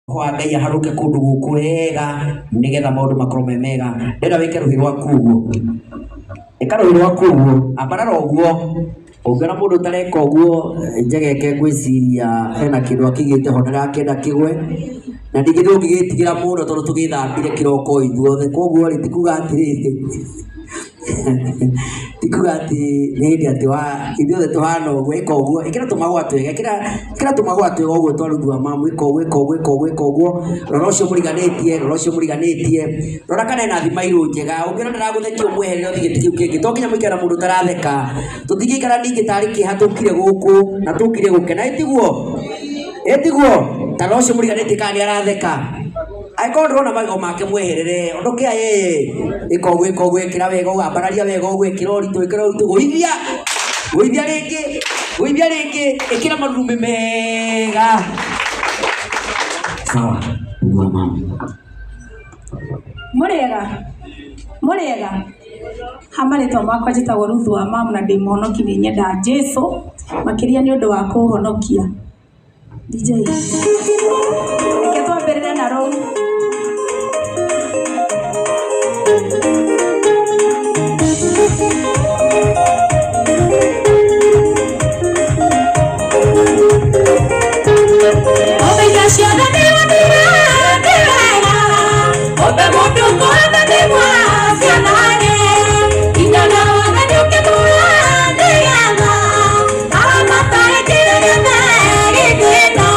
Roho wa Ngai aharũke kũndũ gũkũ wega nĩgetha maũndũ makorwo me mega. Ndĩrenda wĩke rũhĩ rwaku ũguo, ĩka rũhĩ rwaku ũguo, ambarara ũguo. Ũngĩona mũndũ ũtareka ũguo njegeke ngwĩciria hena kĩndũ akĩigĩte ho ndarakĩenda kĩgwe, na ningĩ ndũngĩgĩtigĩra mũno tondũ tũgĩthambire kĩroko ithuothe, koguo rĩ ti kuga atĩrĩrĩ ti kuga atĩ nĩ hĩndĩ atĩ wa ithuothe tũhana ũguo, ĩka ũguo, ĩkĩra tũmahũa twega, ĩkĩra ĩkĩra tũmahũa twega ũguo twa Ruth wa mamu, ĩka ũguo, ĩka ũguo, ĩka ũguo, ĩka ũguo, rora ũcio mũriganĩtie, rora ũcio mũriganĩtie, rora kana ena thimairũ njega, ũngĩona ndaragũthekia ũmweherere ũthiĩ gĩtĩ kĩu kĩngĩ, to nginya mũikare na mũndũ ũtaratheka, tũtingĩikara ningĩ tarĩ kĩeha tũkire gũkũ na tũkire gũkena, ĩ tiguo? Ĩ tiguo? Ta rora ũcio mũriganĩtie kana nĩ aratheka. Angĩkorwo ndũrona magego make mweherere, ondokea yeye. Ĩka ũguo, ĩka ũguo, ĩkĩra wega ũguo, ambararia wega ũguo, ĩkĩra ũritũ, ĩkĩra ũritũ, gũithia, gũithia rĩngĩ, gũithia rĩngĩ, ĩkĩra marurumĩ mega. Sawa, ũguo mama. Mũrĩega? Mũrĩega? Ha marĩtwa makwa njĩtagwo Ruth wa Mamu na ndĩ mũhonoki nĩ nyendaga Jesu makĩria nĩ ũndũ wa kũhonokia. DJ. Reke twambĩrĩre na rũu. Ũmenya ciothe nĩ ũthiaga wega, ũmbe mũndũ kũhanda nĩ mwacianage, indo na wothe nĩ ũkĩmũra nĩgetha aramatae kĩrĩa gĩothe gĩthĩno.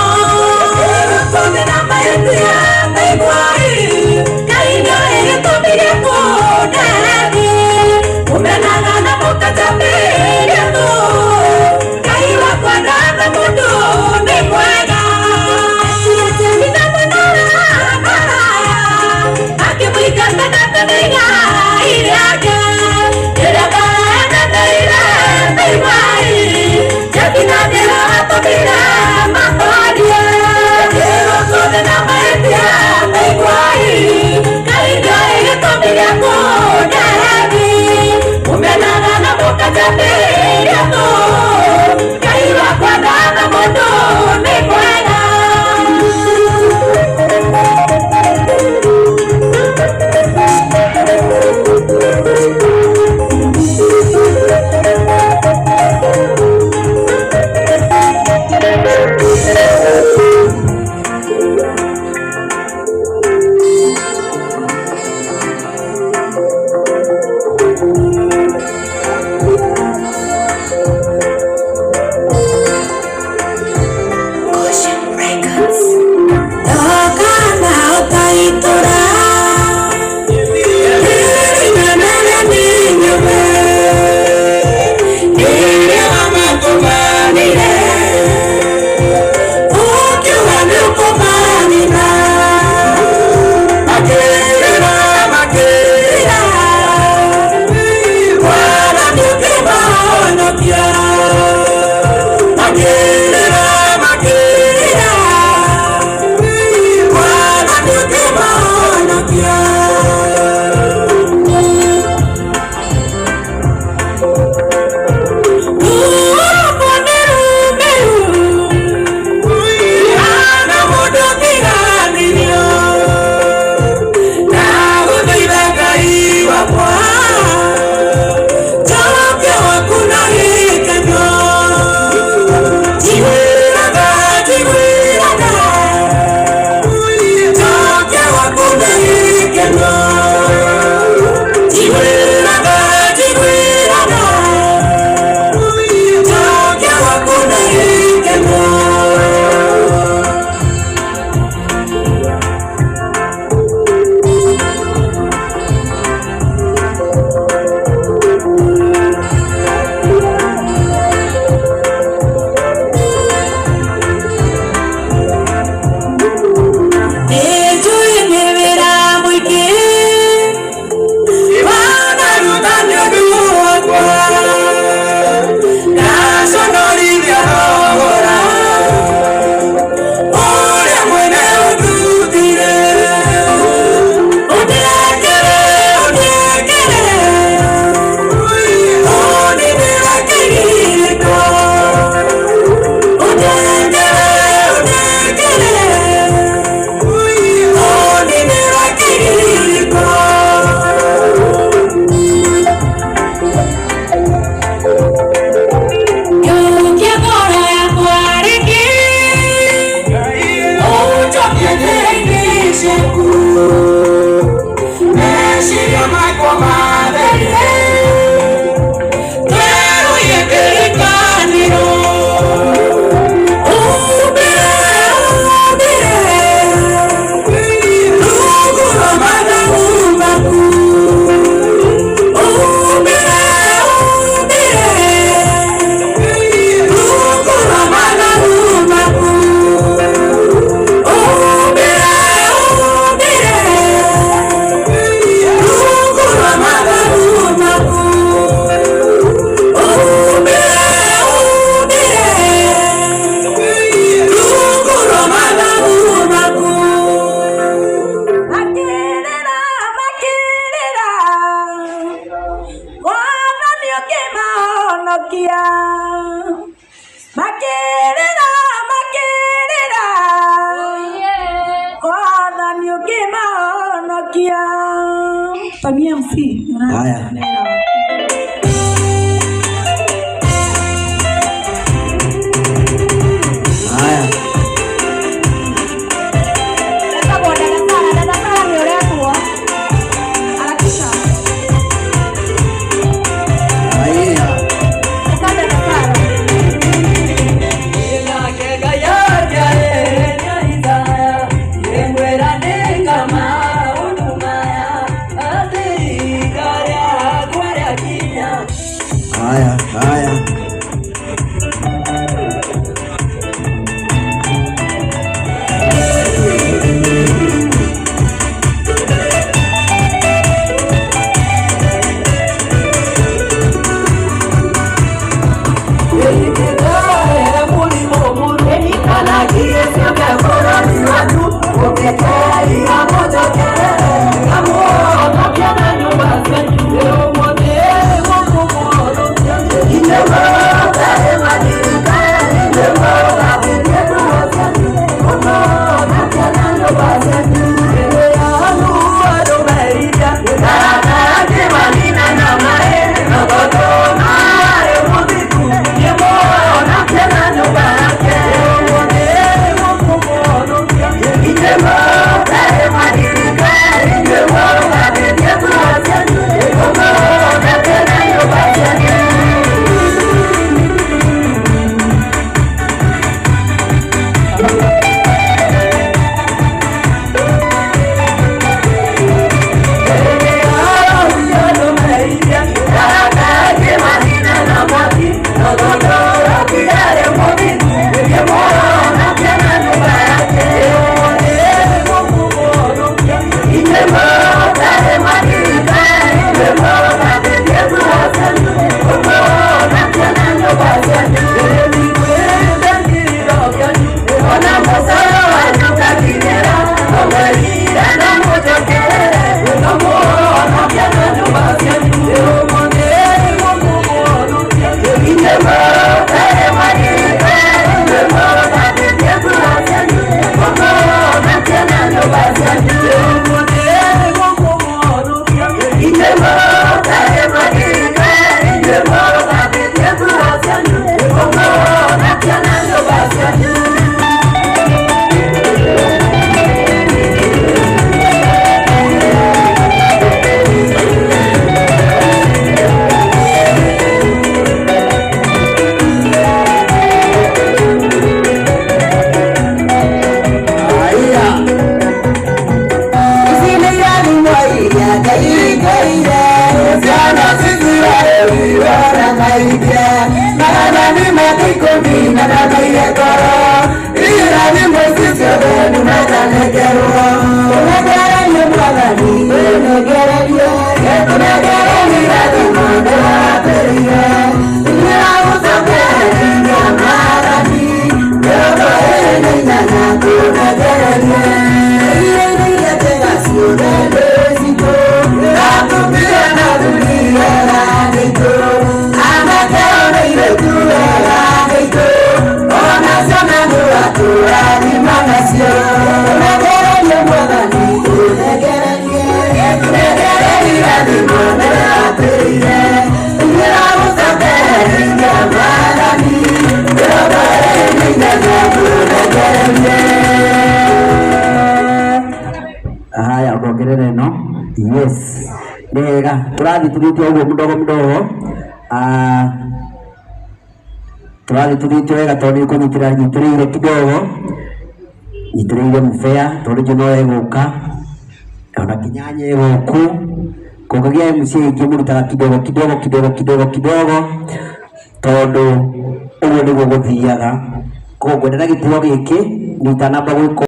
Kũhonokia. Tony MC. Haya. Haya. Etagwo Dada Sara. Dada Sara nĩ ũretwo. Harakisha. Haya. Eta Dada Sara. Haya, haya. Haya. Haya, ongerera ĩno. Yes, nĩ wega. Tũrathiĩ tũthiĩte ũguo mdogo mdogo. Ah, tũrathiĩ tũthiĩte wega tondũ nĩ kũnyitĩrĩra nyitĩrĩire kidogo, nyitĩrĩire mũbea tondũ njũ no ĩgũka ona kinyanya ĩgũkũ kũngĩgĩa MC ingĩ mũrutaga kidogo kidogo kidogo kidogo kidogo tondũ ũguo nĩguo gũthiaga. Koguo ngwenda na gĩtĩo gĩkĩ nĩ itanamba gwĩka.